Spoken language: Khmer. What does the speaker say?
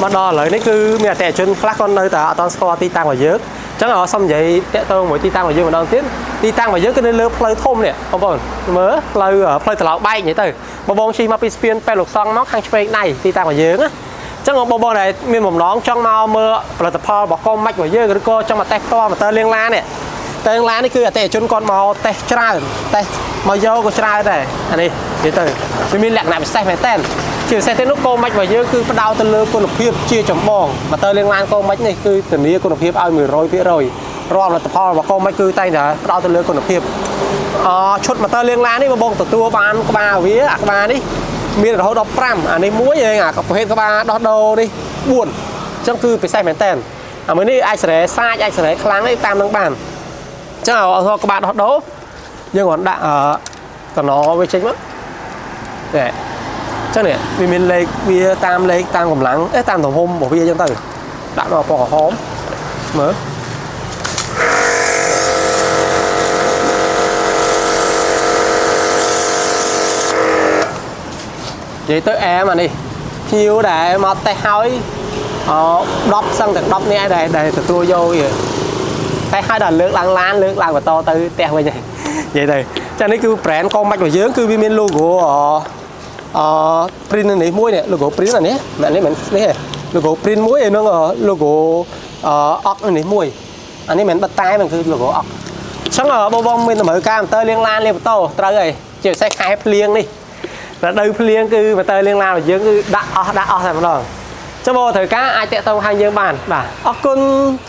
មកដល់ឥឡូវនេះគឺមានអតិថិជនខ្លះគាត់នៅតែអត់ទាន់ស្គាល់ទីតាំងរបស់យើងអញ្ចឹងអសុំនិយាយតាក់ទងមួយទីតាំងរបស់យើងម្ដងទៀតទីតាំងរបស់យើងគឺនៅលើផ្លូវធំនេះបងប្អូនមើលផ្លូវផ្លូវត្រឡោកបែកនិយាយទៅបងបងជិះមកពីស្ពានប៉ែលលោកសង្ឃមកខាងឆ្វេងដៃទីតាំងរបស់យើងណាអញ្ចឹងបងបងដែលមានបំណងចង់មកមើលផលិតផលរបស់កុំម៉ាច់របស់យើងឬក៏ចង់មកតេស្តផ្ទាល់ម៉ូទ័រលាងឡាននេះតេស្តឡាននេះគឺអតិថិជនគាត់មកតេស្តច្រើនតេស្តមកយកក៏ច្រើនដែរអានេះនិយាយទៅវាមានលក្ខណៈពិសេសមែនតើ ជាពិសេសទៀតនោះកូម៉ាច់របស់យើងគឺផ្ដោតទៅលើគុណភាពជាចម្បងម៉ូទ័រលាងឡានកូម៉ាច់នេះគឺធានាគុណភាពឲ្យ100%រាល់ផលិតផលរបស់កូម៉ាច់គឺតែងតែផ្ដោតទៅលើគុណភាពអឈុតម៉ូទ័រលាងឡាននេះបងបងទទួលបានក្បាលវាអាក្បាលនេះមានរហូតដល់5អានេះមួយឯងអាប្រភេទក្បាលដោះដូរនេះ4អញ្ចឹងគឺពិសេសមែនតើអាមួយនេះអាចសេរីសាចអាចសេរីខ្លាំងនេះតាមនឹងបានអញ្ចឹងឲ្យក្បាលដោះដូរយើងគ្រាន់ដាក់អតំណវាចេញមកនេះ ចឹងនេះវាមានលេខវាតាមលេខតាមកម្លាំងអេតាមទំហំរបស់វាអញ្ចឹងទៅដាក់មកពណ៌ក្រហមមើលនិយាយទៅអែមអានេះភ្ញៀវដែលមកតេស្តហើយអ10សឹងទាំង10នាក់ដែលដែលទទួលយកវាតេស្តហើយដល់លើកឡើងឡានលើកឡើងបន្តទៅផ្ទះវិញហើយនិយាយទៅចានេះគឺ brand កុំបាច់របស់យើងគឺវាមាន logo អ អ print នៅនេះមួយនេះ logo print អានេះមិននេះមិននេះទេ logo print មួយហើយនឹង logo អអុកនៅនេះមួយអានេះមិនបិទតែមិនគឺ logo អុកអញ្ចឹងបងបងមានតម្រូវការម៉ូទ័រលាងឡានលាងម៉ូតូត្រូវហើយជាពិសេសខែភ្លៀងនេះរដូវភ្លៀងគឺម៉ូទ័រលាងឡានរបស់យើងគឺដាក់អស់ដាក់អស់តែម្ដងចឹងបងត្រូវការអាចតាក់ទងខាងយើងបានបាទអរគុណ។